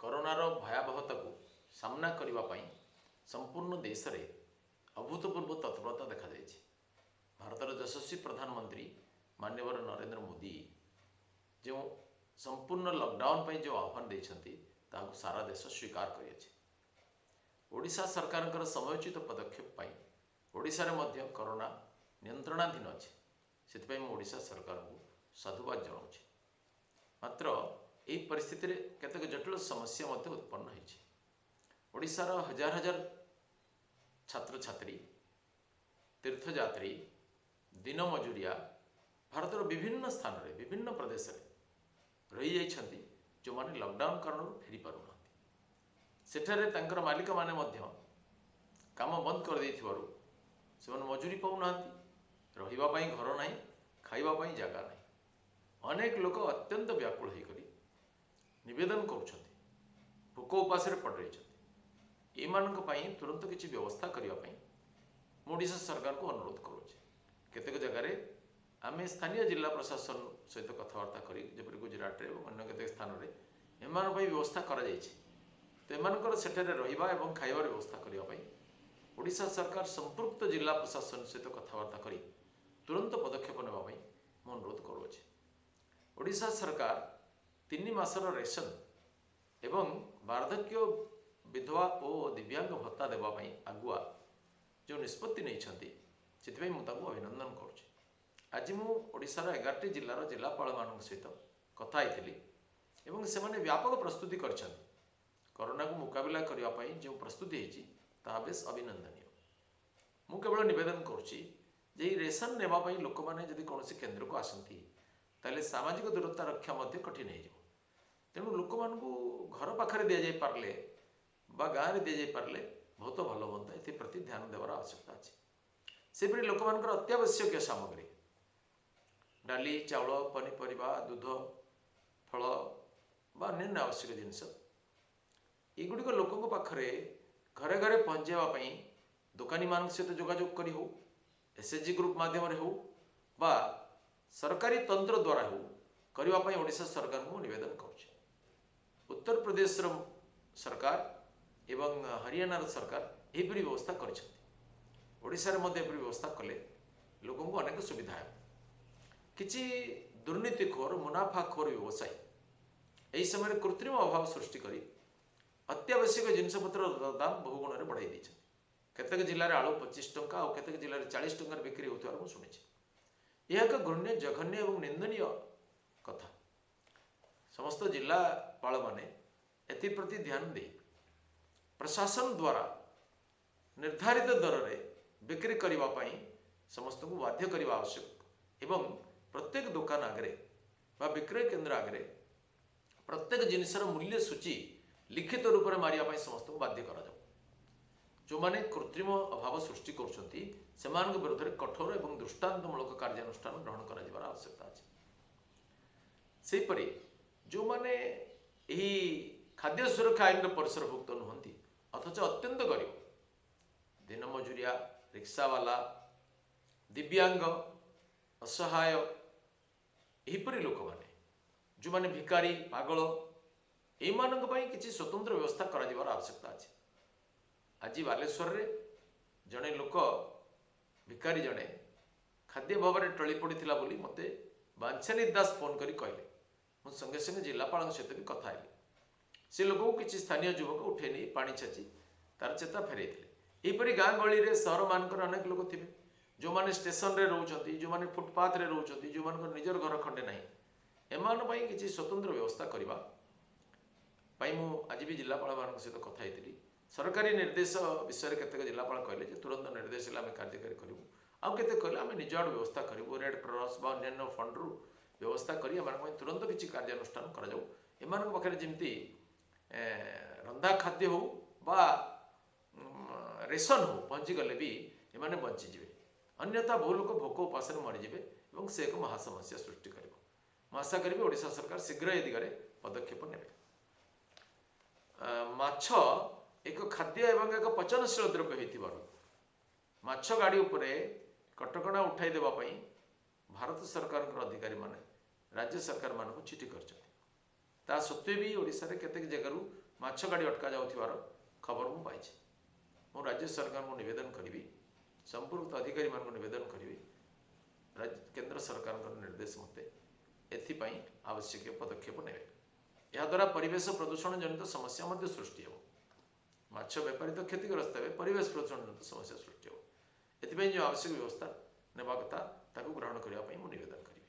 କରୋନାର ଭୟାବହତାକୁ ସାମ୍ନା କରିବା ପାଇଁ ସମ୍ପୂର୍ଣ୍ଣ ଦେଶରେ ଅଭୂତପୂର୍ବ ତତ୍ପରତା ଦେଖାଯାଇଛି। ଭାରତର ଯଶସ୍ୱୀ ପ୍ରଧାନମନ୍ତ୍ରୀ ମାନ୍ୟବର ନରେନ୍ଦ୍ର ମୋଦି ଯେଉଁ ସମ୍ପୂର୍ଣ୍ଣ ଲକଡାଉନ୍ ପାଇଁ ଯେଉଁ ଆହ୍ୱାନ ଦେଇଛନ୍ତି, ତାହାକୁ ସାରା ଦେଶ ସ୍ୱୀକାର କରିଅଛି। ଓଡ଼ିଶା ସରକାରଙ୍କର ସମୟୋଚିତ ପଦକ୍ଷେପ ପାଇଁ ଓଡ଼ିଶାରେ ମଧ୍ୟ କରୋନା ନିୟନ୍ତ୍ରଣାଧୀନ ଅଛି। ସେଥିପାଇଁ ମୁଁ ଓଡ଼ିଶା ସରକାରଙ୍କୁ ସାଧୁବାଦ ଜଣାଉଛି। ମାତ୍ର ଏହି ପରିସ୍ଥିତିରେ କେତେକ ଜଟିଳ ସମସ୍ୟା ମଧ୍ୟ ଉତ୍ପନ୍ନ ହୋଇଛି। ଓଡ଼ିଶାର ହଜାର ହଜାର ଛାତ୍ରଛାତ୍ରୀ, ତୀର୍ଥଯାତ୍ରୀ, ଦିନ ମଜୁରିଆ ଭାରତର ବିଭିନ୍ନ ସ୍ଥାନରେ, ବିଭିନ୍ନ ପ୍ରଦେଶରେ ରହିଯାଇଛନ୍ତି, ଯେଉଁମାନେ ଲକଡାଉନ୍ କାରଣରୁ ଫେରି ପାରୁନାହାନ୍ତି। ସେଠାରେ ତାଙ୍କର ମାଲିକମାନେ ମଧ୍ୟ କାମ ବନ୍ଦ କରିଦେଇଥିବାରୁ ସେମାନେ ମଜୁରୀ ପାଉନାହାନ୍ତି, ରହିବା ପାଇଁ ଘର ନାହିଁ, ଖାଇବା ପାଇଁ ଜାଗା ନାହିଁ। ଅନେକ ଲୋକ ଅତ୍ୟନ୍ତ ବ୍ୟାକୁଳ ହୋଇକରି ନିବେଦନ କରୁଛନ୍ତି, ଭୋକ ଉପାସରେ ପଡ଼ି ରହିଛନ୍ତି। ଏମାନଙ୍କ ପାଇଁ ତୁରନ୍ତ କିଛି ବ୍ୟବସ୍ଥା କରିବା ପାଇଁ ମୁଁ ଓଡ଼ିଶା ସରକାରଙ୍କୁ ଅନୁରୋଧ କରୁଛି। କେତେକ ଜାଗାରେ ଆମେ ସ୍ଥାନୀୟ ଜିଲ୍ଲା ପ୍ରଶାସନ ସହିତ କଥାବାର୍ତ୍ତା କରି, ଯେପରି ଗୁଜୁରାଟରେ ଏବଂ ଅନ୍ୟ କେତେକ ସ୍ଥାନରେ ଏମାନଙ୍କ ପାଇଁ ବ୍ୟବସ୍ଥା କରାଯାଇଛି, ତ ଏମାନଙ୍କର ସେଠାରେ ରହିବା ଏବଂ ଖାଇବାର ବ୍ୟବସ୍ଥା କରିବା ପାଇଁ ଓଡ଼ିଶା ସରକାର ସମ୍ପୃକ୍ତ ଜିଲ୍ଲା ପ୍ରଶାସନ ସହିତ କଥାବାର୍ତ୍ତା କରି ତୁରନ୍ତ ପଦକ୍ଷେପ ନେବା ପାଇଁ ମୁଁ ଅନୁରୋଧ କରୁଅଛି। ଓଡ଼ିଶା ସରକାର 3 ମାସର ରେସନ ଏବଂ ବାର୍ଦ୍ଧକ୍ୟ, ବିଧବା ଓ ଦିବ୍ୟାଙ୍ଗ ଭତ୍ତା ଦେବା ପାଇଁ ଆଗୁଆ ଯେଉଁ ନିଷ୍ପତ୍ତି ନେଇଛନ୍ତି, ସେଥିପାଇଁ ମୁଁ ତାଙ୍କୁ ଅଭିନନ୍ଦନ କରୁଛି। ଆଜି ମୁଁ ଓଡ଼ିଶାର 11ଟି ଜିଲ୍ଲାର ଜିଲ୍ଲାପାଳମାନଙ୍କ ସହିତ କଥା ହେଇଥିଲି ଏବଂ ସେମାନେ ବ୍ୟାପକ ପ୍ରସ୍ତୁତି କରିଛନ୍ତି। କରୋନାକୁ ମୁକାବିଲା କରିବା ପାଇଁ ଯେଉଁ ପ୍ରସ୍ତୁତି ହେଇଛି, ତାହା ବେଶ ଅଭିନନ୍ଦନୀୟ। ମୁଁ କେବଳ ନିବେଦନ କରୁଛି ଯେ ଏହି ରେସନ ନେବା ପାଇଁ ଲୋକମାନେ ଯଦି କୌଣସି କେନ୍ଦ୍ରକୁ ଆସନ୍ତି, ତାହେଲେ ସାମାଜିକ ଦୂରତା ରକ୍ଷା ମଧ୍ୟ କଠିନ ହେଇଯିବ। ତେଣୁ ଲୋକମାନଙ୍କୁ ଘର ପାଖରେ ଦିଆଯାଇ ପାରିଲେ ବା ଗାଁରେ ଦିଆଯାଇ ପାରିଲେ ବହୁତ ଭଲ ହୁଅନ୍ତା। ଏଥିପ୍ରତି ଧ୍ୟାନ ଦେବାର ଆବଶ୍ୟକତା ଅଛି। ସେହିପରି ଲୋକମାନଙ୍କର ଅତ୍ୟାବଶ୍ୟକୀୟ ସାମଗ୍ରୀ, ଡାଲି, ଚାଉଳ, ପନିପରିବା, ଦୁଧ, ଫଳ ବା ଅନ୍ୟାନ୍ୟ ଆବଶ୍ୟକ ଜିନିଷ, ଏଗୁଡ଼ିକ ଲୋକଙ୍କ ପାଖରେ ଘରେ ଘରେ ପହଞ୍ଚାଇବା ପାଇଁ ଦୋକାନୀମାନଙ୍କ ସହିତ ଯୋଗାଯୋଗ କରି ହେଉ, ଏସ୍ଏଚ୍ଜି ଗ୍ରୁପ୍ ମାଧ୍ୟମରେ ହେଉ ବା ସରକାରୀ ତନ୍ତ୍ର ଦ୍ୱାରା ହେଉ, କରିବା ପାଇଁ ଓଡ଼ିଶା ସରକାରଙ୍କୁ ମୁଁ ନିବେଦନ କରୁଛି। ଉତ୍ତରପ୍ରଦେଶର ସରକାର ଏବଂ ହରିୟାଣାର ସରକାର ଏହିପରି ବ୍ୟବସ୍ଥା କରିଛନ୍ତି। ଓଡ଼ିଶାରେ ମଧ୍ୟ ଏପରି ବ୍ୟବସ୍ଥା କଲେ ଲୋକଙ୍କୁ ଅନେକ ସୁବିଧା ହେବ। କିଛି ଦୁର୍ନୀତିଖୋର, ମୁନାଫାଖୋର ବ୍ୟବସାୟୀ ଏହି ସମୟରେ କୃତ୍ରିମ ଅଭାବ ସୃଷ୍ଟି କରି ଅତ୍ୟାବଶ୍ୟକ ଜିନିଷପତ୍ରର ଦାମ ବହୁ ଗୁଣରେ ବଢ଼ାଇ ଦେଇଛନ୍ତି। କେତେକ ଜିଲ୍ଲାରେ ଆଳୁ 25 ଟଙ୍କା ଆଉ କେତେକ ଜିଲ୍ଲାରେ 40 ଟଙ୍କାରେ ବିକ୍ରି ହେଉଥିବାର ମୁଁ ଶୁଣିଛି। ଏହା ଏକ ଘୃଣ୍ୟ, ଜଘନ୍ୟ ଏବଂ ନିନ୍ଦନୀୟ କଥା। ସମସ୍ତ ଜିଲ୍ଲାପାଳମାନେ ଏଥିପ୍ରତି ଧ୍ୟାନ ଦେଇ ପ୍ରଶାସନ ଦ୍ୱାରା ନିର୍ଦ୍ଧାରିତ ଦରରେ ବିକ୍ରି କରିବା ପାଇଁ ସମସ୍ତଙ୍କୁ ବାଧ୍ୟ କରିବା ଆବଶ୍ୟକ ଏବଂ ପ୍ରତ୍ୟେକ ଦୋକାନ ଆଗରେ ବା ବିକ୍ରୟ କେନ୍ଦ୍ର ଆଗରେ ପ୍ରତ୍ୟେକ ଜିନିଷର ମୂଲ୍ୟ ସୂଚୀ ଲିଖିତ ରୂପରେ ମାରିବା ପାଇଁ ସମସ୍ତଙ୍କୁ ବାଧ୍ୟ କରାଯାଉ। ଯେଉଁମାନେ କୃତ୍ରିମ ଅଭାବ ସୃଷ୍ଟି କରୁଛନ୍ତି, ସେମାନଙ୍କ ବିରୁଦ୍ଧରେ କଠୋର ଏବଂ ଦୃଷ୍ଟାନ୍ତମୂଳକ କାର୍ଯ୍ୟାନୁଷ୍ଠାନ ଗ୍ରହଣ କରାଯିବାର ଆବଶ୍ୟକତା ଅଛି। ସେହିପରି ଯେଉଁମାନେ ଏହି ଖାଦ୍ୟ ସୁରକ୍ଷା ଆଇନର ପରିସରଭୁକ୍ତ ନୁହନ୍ତି ଅଥଚ ଅତ୍ୟନ୍ତ ଗରିବ, ଦିନ ମଜୁରିଆ, ରିକ୍ସାବାଲା, ଦିବ୍ୟାଙ୍ଗ, ଅସହାୟ, ଏହିପରି ଲୋକମାନେ, ଯେଉଁମାନେ ଭିକାରୀ, ପାଗଳ, ଏଇମାନଙ୍କ ପାଇଁ କିଛି ସ୍ୱତନ୍ତ୍ର ବ୍ୟବସ୍ଥା କରାଯିବାର ଆବଶ୍ୟକତା ଅଛି। ଆଜି ବାଲେଶ୍ୱରରେ ଜଣେ ଲୋକ, ଭିକାରୀ ଜଣେ, ଖାଦ୍ୟ ଅଭାବରେ ଟଳି ପଡ଼ିଥିଲା ବୋଲି ମୋତେ ବାଞ୍ଛାନିଧି ଦାସ ଫୋନ୍ କରି କହିଲେ। ମୁଁ ସଙ୍ଗେ ସଙ୍ଗେ ଜିଲ୍ଲାପାଳଙ୍କ ସହିତ ବି କଥା ହେଲି। ସେ ଲୋକକୁ କିଛି ସ୍ଥାନୀୟ ଯୁବକ ଉଠେଇ ନେଇ ପାଣି ଛାଚି ତାର ଚେତା ଫେରାଇଥିଲେ। ଏହିପରି ଗାଁ ଗହଳିରେ, ସହରମାନଙ୍କରେ ଅନେକ ଲୋକ ଥିବେ, ଯେଉଁମାନେ ଷ୍ଟେସନରେ ରହୁଛନ୍ତି, ଯେଉଁମାନେ ଫୁଟପାଥରେ ରହୁଛନ୍ତି, ଯେଉଁମାନଙ୍କର ନିଜର ଘର ଖଣ୍ଡେ ନାହିଁ। ଏମାନଙ୍କ ପାଇଁ କିଛି ସ୍ୱତନ୍ତ୍ର ବ୍ୟବସ୍ଥା କରିବା ପାଇଁ ମୁଁ ଆଜି ବି ଜିଲ୍ଲାପାଳମାନଙ୍କ ସହିତ କଥା ହେଇଥିଲି। ସରକାରୀ ନିର୍ଦ୍ଦେଶ ବିଷୟରେ କେତେକ ଜିଲ୍ଲାପାଳ କହିଲେ ଯେ ତୁରନ୍ତ ନିର୍ଦ୍ଦେଶ ହେଲେ ଆମେ କାର୍ଯ୍ୟକାରୀ କରିବୁ, ଆଉ କେତେ କହିଲେ ଆମେ ନିଜ ଆଡ଼ୁ ବ୍ୟବସ୍ଥା କରିବୁ, ରେଡ୍ କ୍ରସ୍ ବା ଅନ୍ୟାନ୍ୟ ଫଣ୍ଡରୁ ବ୍ୟବସ୍ଥା କରି ଏମାନଙ୍କ ପାଇଁ ତୁରନ୍ତ କିଛି କାର୍ଯ୍ୟାନୁଷ୍ଠାନ କରାଯାଉ। ଏମାନଙ୍କ ପାଖରେ ଯେମିତି ରନ୍ଧା ଖାଦ୍ୟ ହେଉ ବା ରେସନ ହେଉ ପହଞ୍ଚିଗଲେ ବି ଏମାନେ ବଞ୍ଚିଯିବେ, ଅନ୍ୟଥା ବହୁ ଲୋକ ଭୋକ ଉପାସରେ ମରିଯିବେ ଏବଂ ସେ ଏକ ମହାସମସ୍ୟା ସୃଷ୍ଟି କରିବ। ମୁଁ ଆଶା କରିବି ଓଡ଼ିଶା ସରକାର ଶୀଘ୍ର ଏ ଦିଗରେ ପଦକ୍ଷେପ ନେବେ। ମାଛ ଏକ ଖାଦ୍ୟ ଏବଂ ଏକ ପଚନଶୀଳ ଦ୍ରବ୍ୟ ହୋଇଥିବାରୁ ମାଛ ଗାଡ଼ି ଉପରେ କଟକଣା ଉଠାଇ ଦେବା ପାଇଁ ଭାରତ ସରକାରଙ୍କର ଅଧିକାରୀମାନେ ରାଜ୍ୟ ସରକାରମାନଙ୍କୁ ଚିଠି କରିଛନ୍ତି। ତା ସତ୍ତ୍ୱେ ବି ଓଡ଼ିଶାରେ କେତେକ ଜାଗାରୁ ମାଛ ଗାଡ଼ି ଅଟକା ଯାଉଥିବାର ଖବର ମୁଁ ପାଇଛି। ମୁଁ ରାଜ୍ୟ ସରକାରଙ୍କୁ ନିବେଦନ କରିବି, ସମ୍ପୃକ୍ତ ଅଧିକାରୀମାନଙ୍କୁ ନିବେଦନ କରିବି, କେନ୍ଦ୍ର ସରକାରଙ୍କର ନିର୍ଦ୍ଦେଶ ମତେ ଏଥିପାଇଁ ଆବଶ୍ୟକୀୟ ପଦକ୍ଷେପ ନେବେ। ଏହାଦ୍ୱାରା ପରିବେଶ ପ୍ରଦୂଷଣ ଜନିତ ସମସ୍ୟା ମଧ୍ୟ ସୃଷ୍ଟି ହେବ। ମାଛ ବେପାରୀ ତ କ୍ଷତିଗ୍ରସ୍ତ ହେବେ, ପରିବେଶ ପ୍ରଦୂଷଣ ଜନିତ ସମସ୍ୟା ସୃଷ୍ଟି ହେବ। ଏଥିପାଇଁ ଯେଉଁ ଆବଶ୍ୟକ ବ୍ୟବସ୍ଥା ନେବା କଥା ତାକୁ ଗ୍ରହଣ କରିବା ପାଇଁ ମୁଁ ନିବେଦନ କରିବି।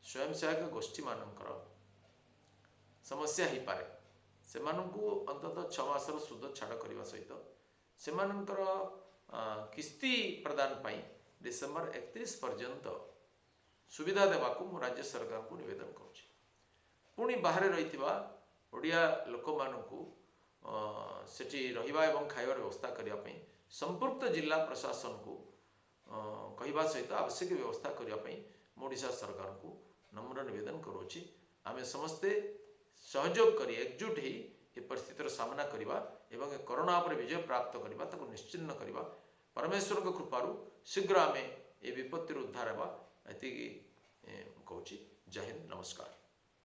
ସ୍ୱୟଂ ସହାୟକ ଗୋଷ୍ଠୀମାନଙ୍କର ସମସ୍ୟା ହେଇପାରେ, ସେମାନଙ୍କୁ ଅନ୍ତତଃ 6 ମାସର ସୁଧ ଛାଡ଼ କରିବା ସହିତ ସେମାନଙ୍କର କିସ୍ତି ପ୍ରଦାନ ପାଇଁ ଡିସେମ୍ବର 31 ପର୍ଯ୍ୟନ୍ତ ସୁବିଧା ଦେବାକୁ ମୁଁ ରାଜ୍ୟ ସରକାରଙ୍କୁ ନିବେଦନ କରୁଛି। ପୁଣି ବାହାରେ ରହିଥିବା ଓଡ଼ିଆ ଲୋକମାନଙ୍କୁ ସେଠି ରହିବା ଏବଂ ଖାଇବାର ବ୍ୟବସ୍ଥା କରିବା ପାଇଁ ସମ୍ପୃକ୍ତ ଜିଲ୍ଲା ପ୍ରଶାସନକୁ କହିବା ସହିତ ଆବଶ୍ୟକ ବ୍ୟବସ୍ଥା କରିବା ପାଇଁ ମୁଁ ଓଡ଼ିଶା ସରକାରଙ୍କୁ ନମ୍ର ନିବେଦନ କରୁଅଛି। ଆମେ ସମସ୍ତେ ସହଯୋଗ କରି ଏକଜୁଟ ହେଇ ଏ ପରିସ୍ଥିତିର ସାମ୍ନା କରିବା ଏବଂ ଏ କରୋନା ଉପରେ ବିଜୟ ପ୍ରାପ୍ତ କରିବା, ତାକୁ ନିଶ୍ଚିହ୍ନ କରିବା। ପରମେଶ୍ୱରଙ୍କ କୃପାରୁ ଶୀଘ୍ର ଆମେ ଏ ବିପତ୍ତିରୁ ଉଦ୍ଧାର ହେବା, ଏତିକି କହୁଛି। ଜୟ ହିନ୍ଦ, ନମସ୍କାର।